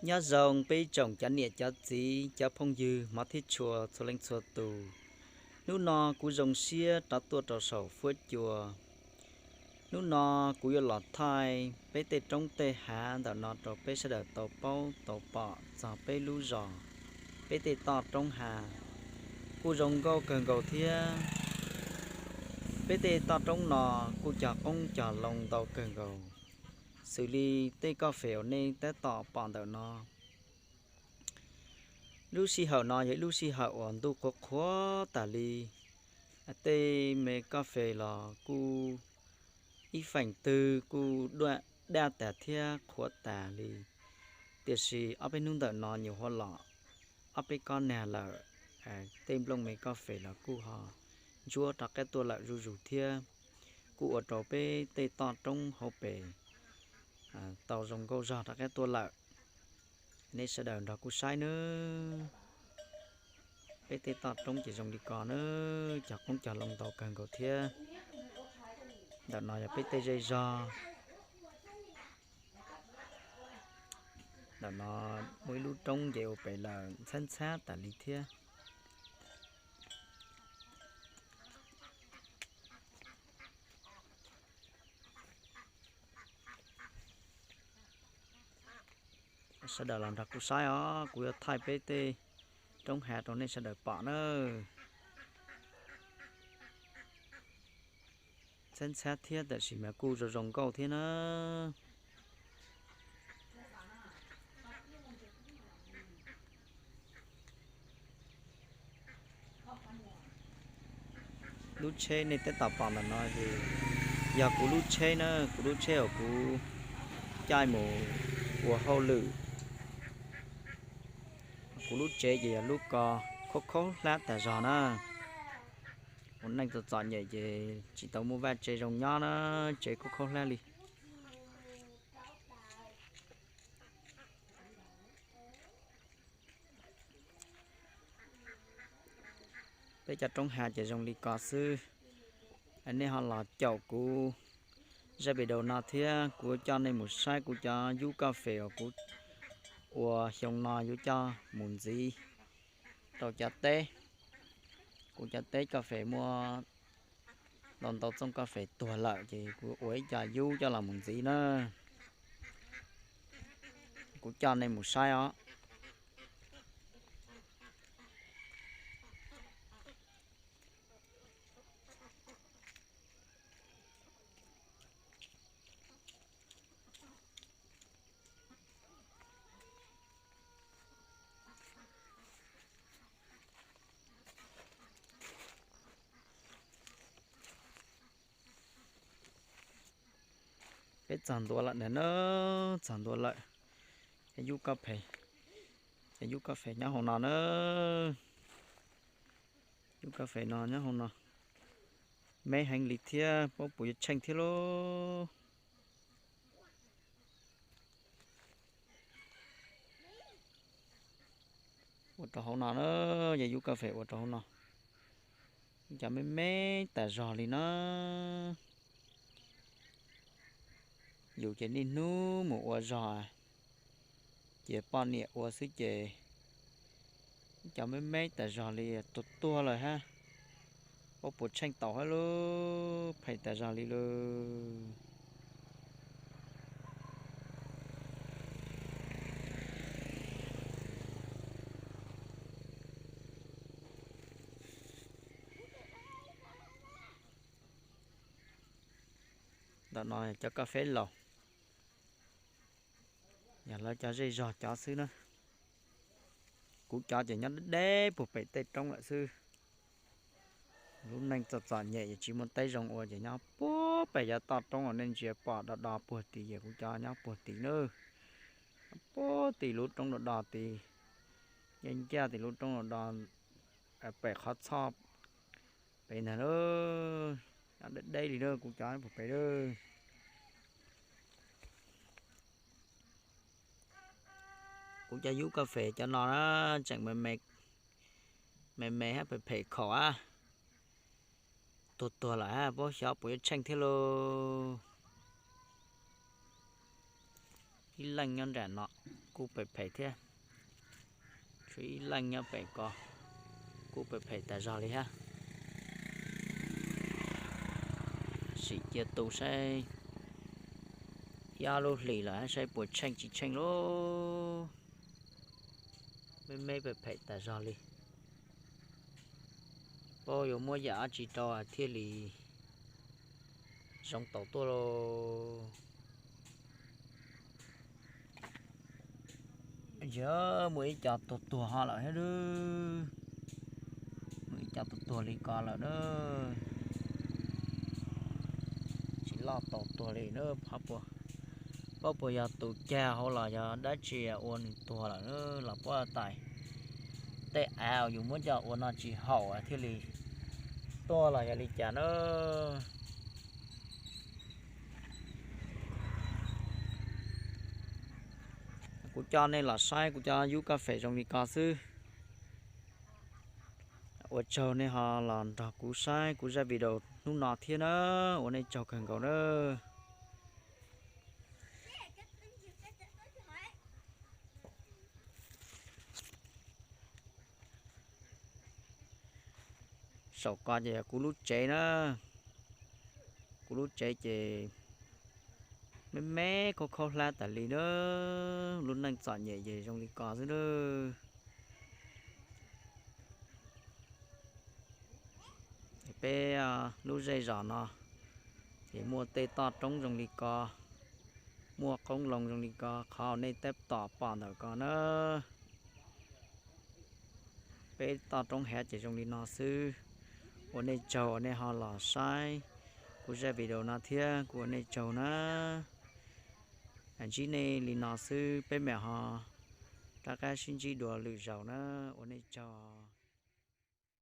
Nyob zoo peb ib tsoom cov niam cov txiv cov phooj ywg hmov thiab tshua txhua leej txhua tus. Hnub no kuv zoo siab rov tuaj rau saum fuab cua. Hnub no kuv yuav los thaij peb tej roob tej hav ntawm no rau peb sawv daws tau paub tau pom txog peb lub zos, peb tej toj roob hav. Kuj zoo nkauj kawg nkaus thiab. Peb tej toj roob no kuj cog qoob cog loo ntau kawg nkaus, xws li tej koj fem uas nej tab tom pom ntawm no. Lub sij hawm no yog ib lub sij hawm uas ntuj qhuav qhuav tas li, tej me koj fem los kuj ib feem twg kuj daj tas thiab qhuav tas li. Tiam sis ob peb hnub ntawm no nyuam qhuav los ob peb kob nag lawm, tej nplooj me koj fem los kuj ho ntsuab rov qab tuaj lawm zuj zus thiab. Kuj ua rau peb tej toj roob hauv pes tau zoo nkauj zog rov qab tuaj lawm. Nej sawv daws nrog kuv saib nawb. Peb tej toj roob ces zoo li ko nawb, cog qoob cog loo ntau kawg nkaus thiab. Ntawm no yog peb tej zej zog. Ntawm no muaj ib lub roob nce ua pem lawm ntxhab ntxhab tas li thiab. Sawv daws los nrog kuv saib os, kuv yuav thaij peb tej roob hav rau nej sawv daws pom nawb. Ntxhab ntxhab thiab tab sis mas kuj zoo zoo nkauj thiab na. Lub tsheb nej tab tom pom ntawm no ces yog kuv lub tsheb na, kuv lub tsheb uas kuv caij mus ua hauj lwm. Kuv lub tsev ces yog lub ko khaub khaub hlab tas zog na. Ua neej txom txom nyem ces tsis tau muaj vaj tse zoo nyob na, tsev khaub khaub hlab li. Peb cov roob hav ces zoo li ko xwb. Nej ho los caum kuv zaj video no thiab kuv coj nej mus saib kuv cov yub koj fem uas kuv ua xyoo no yuav coj mus ntxiv rau cov teb. Kuv cov teb koj fem muaj ntau ntau txooj koj fem tuag lawm ces kuv ua ib co yub coj los mus ntxiv na. Kuv coj nej mus saib os. Peb txog ntua lawm na, txog ntua lawm. Cov yub koj fem, cov yub koj fem nyob hauv no na. Yub koj fem no nyob hauv no, me heev li thiab, paub puas yuav tsheej thiab lauj. Ua rau hauv no na, yog yub koj fem ua rau hauv no, cov me me tas zog li na. Yus ces niaj hnub mus ua zog, ces poj niam ua xwb ces cov me me tas zog li, tuag tuag lawm hab, paub puas tsheej tau hab lauj, phem tas zog li lauj. Ntawm no cov koj feb laus, yog lawv cov zej zog cov xwb na. Kuv cov ces nyob deb deb puag pem tej roob lawm xwb. Lub neej txom txom nyem es tsis muaj teb zoo ua ces nyob puag pem cov toj roob uas nej ntsia pom do do puag tid, ces kuv cov nyob puag tid na. Puag tim lub roob do do tid, ncaj ncaj tim lub roob do do, pem qhov txhoj pem ntag na. Nyob deb deb li na, kuv cov puag pem na. Kuv cov yub koj fem cov no na, tseem me me hab phem phem khaum ab, tuag tuag lawm hab, paub xyov puas yuav tsheej thiab lauj. Ib leej nyob nram no kuj phem phem thiab. Tshuav ib leej nyob pem ko kuj phem phem tas zog li hab. Sim cia tu saib ib ob lub hlis lawm saib puas tsheej tsis tsheej lauj. Me me phem phem tas zog li. Paub yuav muab yam dab tsi rau thiaj li zoo tau tuaj lauj. Yog muaj ib co tuag tuag ho lawm thiab. Muaj ib co tuag tuag li ko lawm na. Tsis loj tau tuag li na. Paub puas yog tus cag hauv los yog dab tsi ua nws tuag lawm na, los puab tais tej av yus muab coj ua no tsis haum thiaj li tuag los yog li cas na. Kuv coj nej los saib kuv cov yub kas fes zoo li ko xwb. Ua tsaug nej ho los nrog kuv saib kuv zaj video hnub no thiab na. Ua nej tsaug kawg nkaus na. Saum ko ces yog kuv lub tsev na. Kuv lub tsev ces me me khaub khaub hlab tas li na. Lub neej txom nyem ces zoo li ko xwb na. Peb lub zej zos no ces muaj tej toj roob zoo li ko, muaj qoob loo zoo li ko qhov nej tab tom pom ntawm ko na. Peb toj roob hav ces zoo li no xwb. Ua nej tsaug uas nej ho los saib kuv zaj video no thiab kuv ua nej tsaug na. Ntsib nej li no xwb peb mam ho rov qab sib ntsib dua lwm zaus na. Ua nej tsaug.